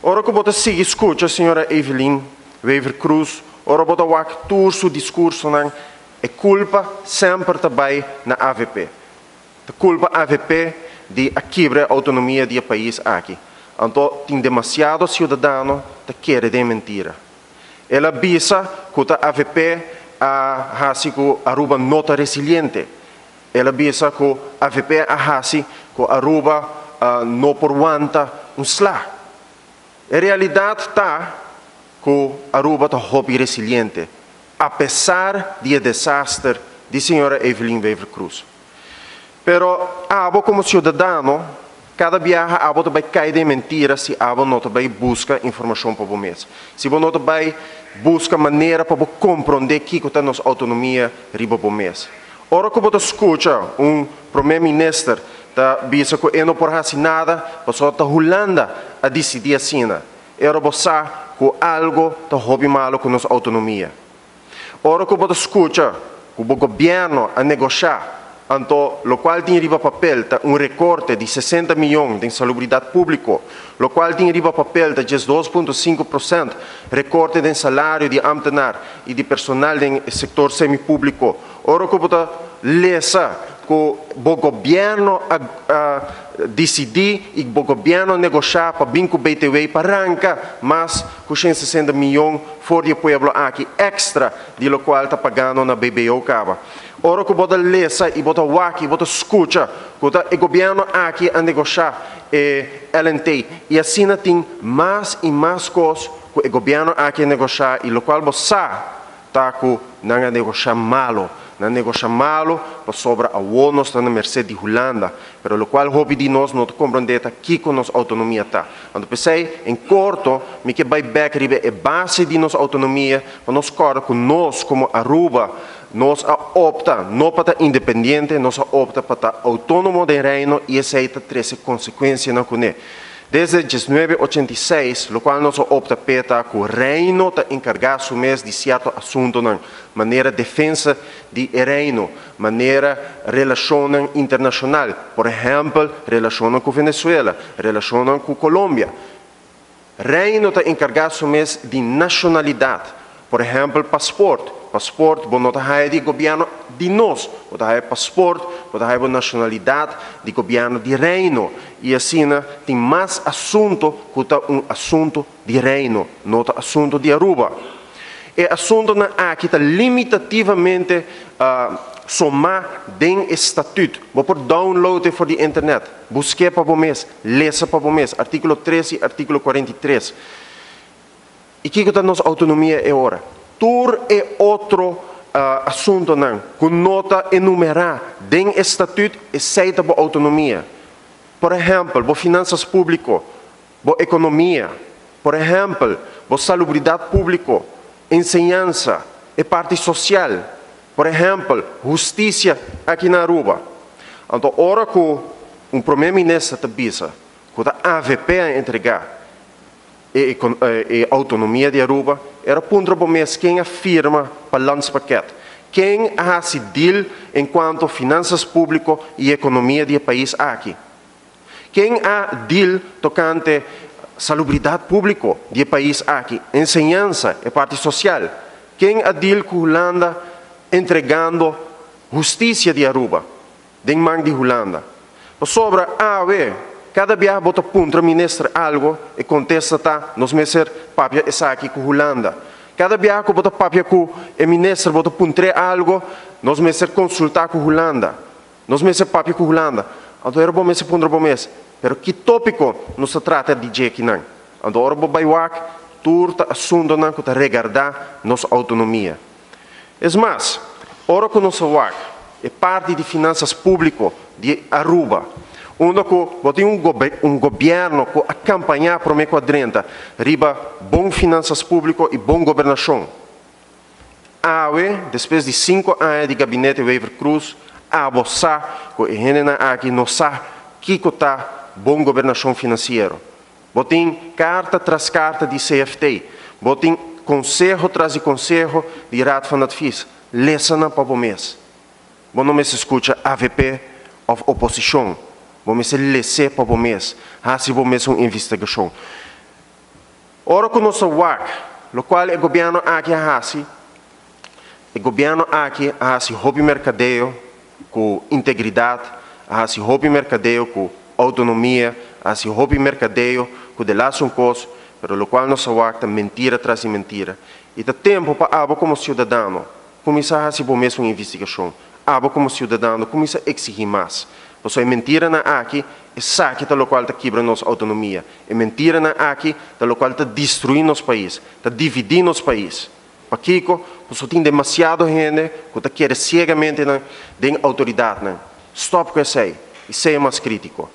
Ora ku bo ta sigui skucha señora Evelyn Wever-Croes, ora bo ta wak tur su diskursonan, e kulpa semper ta bai na avp. Ta kulpa avp di a kibra e outonomia di e pais aki. Anto tin demasiado siudadano ta kere den mentira. El a bisa ku ta avp a hasi ku Aruba no ta resiliente. El a bisa ku avp a hasi ku Aruba no por wanta un sla. E realidat ta ku Aruba ta hopi resiliente, apesar di e desaster di señora Evelyn Wever-Croes. Pero abo komo siudadano, kada biaha abo ta bai kai den mentira si abo no ta bai buska informashon pa bo mes. Si bo no ta bai buska manera pa bo komprondé kiko ta nos outonomia riba bo mes. Ora ku bo ta skucha un promé minister ta bisa ku e no por hasi nada pasobra ta Hulanda a disidí asina, e ora bo sa ku algu ta hopi malu ku nos outonomia. Ora ku bo ta skucha ku bo gobièrnu a negoshá, anto lokual tin riba papel ta un rekorte di 60 mion den salubridat públiko, lokual tin riba papel ta 12.5% rekorte den salario di ámtenar i di personal den e sektor semipúbliko. Ora ku bo ta lesa ku bo gobièrnu a disidí i bo gobièrnu a negoshá pa bin ku BTW pa ranka mas ku 160 mion for di e pueblo aki èkstra di lokual ta pagando na BBO kaba. Ora ku bo ta lesa i bo ta wak i bo ta skucha ku ta e gobièrnu aki a negoshá e LNT i asina tin mas i mas kos ku e gobièrnu aki a negoshá i lokual bo sa ta ku nan a negoshá malo. Nan a negoshá malo pasobra awor nos ta na merced di Hulanda. Pero lokual hopi di nos no ta komprondé ta kiko nos outonomia ta. Anto p'esei, en korto, mi ke bai bèk riba e base di nos outonomia pa nos kòrda ku nos komo Aruba nos a opta no pa ta independiente, nos a opta pa ta outónomo den Reino i esei ta trese konsekuensianan kuné. Desde 1986, lokual nos a opta p'e ta ku Reino ta enkargá su mes di sierto asuntunan, manera defensa di e Reino, manera relashonnan internashonal, por ehèmpel relashonnan ku Venezuela, relashonnan ku Colombia. Reino ta enkargá su mes di nashonalidat, por ehèmpel pasport. Pasport bo no ta haya di e gobièrnu di nos, bo ta haya pasport, bo ta haya bo nashonalidat di gobièrnu di Reino. I asina tin mas asuntu ku ta un asuntu di Reino, no ta asuntu di Aruba. E asuntunan aki ta limitativamente somá den e statüt. Bo por download e for di internet, busk'é pa bo mes. Lesa pa bo mes, artíkulo 3 i artíkulo 43. I kiko ta nos outonomia e ora? Tur e otro asuntonan ku no ta enumerá den e statüt, esei ta bo outonomia. Por ehèmpel, bo finansas públiko, bo ekonomia, por ehèmpel, bo salubridat públiko, enseñansa, e parti sosial, por ehèmpel, hustisia aki na Aruba. Anto ora ku un promé minister ta bisa ku ta avp a entregá e e outonomia di Aruba, era puntra bo mes ken a firma pa landspakket, ken a hasi deal enkuanto finansas públiko i ekonomia di e pais aki. Ken a deal tokante salubridat públiko di e pais aki, enseñansa, e parti sosial? Ken a deal ku Hulanda entregando hustisia di Aruba den man di Hulanda? Pasobra awe kada biaha bo ta puntra minister algo, e kontesta ta nos mester papia esaki ku Hulanda. Kada biaha ku bo ta papia ku e minister bo ta puntr'é algo, nos mester konsultá ku Hulanda. Nos mester papia ku Hulanda. Anto ora bo mester puntra bo mes, pero ki tópiko nos ta trata di dje kinan? Anto ora bo bai wak, tur ta asuntunan ku ta regardá nos outonomia. Es mas, ora ku nos a wak e parti di finansas públiko di Aruba, unda ku bo tin un un gobièrnu ku a kampañá promé ku a drenta riba bon finansas públiko i bon gobernashon, Awe, despues di 5 aña di gabinete Wever-Croes, abo sa ku e hendenan aki no sa kiko ta bon gobernashon finansiero. Bo tin karta tras karta di CFT, bo tin konseho tras di konseho di Raad van Advies. Lesa nan pa bo mes. Bo no mester skucha avp òf oposishon. Bo mester les'é pa bo mes. Hasi bo mes un investigashon. Ora ku nos wak, lokual e gobièrnu aki a hasi, e gobièrnu aki a hasi hopi merkadeo ku integridat, a hasi hopi merkadeo ku outonomia, a hasi hopi merkadeo ku de las un kos, pero lokual nos wak ta mentira tras di mentira. I ta tempu pa abo komo siudadano kuminsá hasi bo mes investigashon. Abo komo siudadano kuminsá eksigí mas. Pasobra e mentiranan aki, esaki ta lokual ta kibra nos outonomia. E mentiranan aki ta lokual ta destruí nos pais, ta dividí nos pais. Pakiko, pasobra tin demasiado hende ku ta kere siegamente den outoridatnan. Stòp ku esei i sea mas krítiko.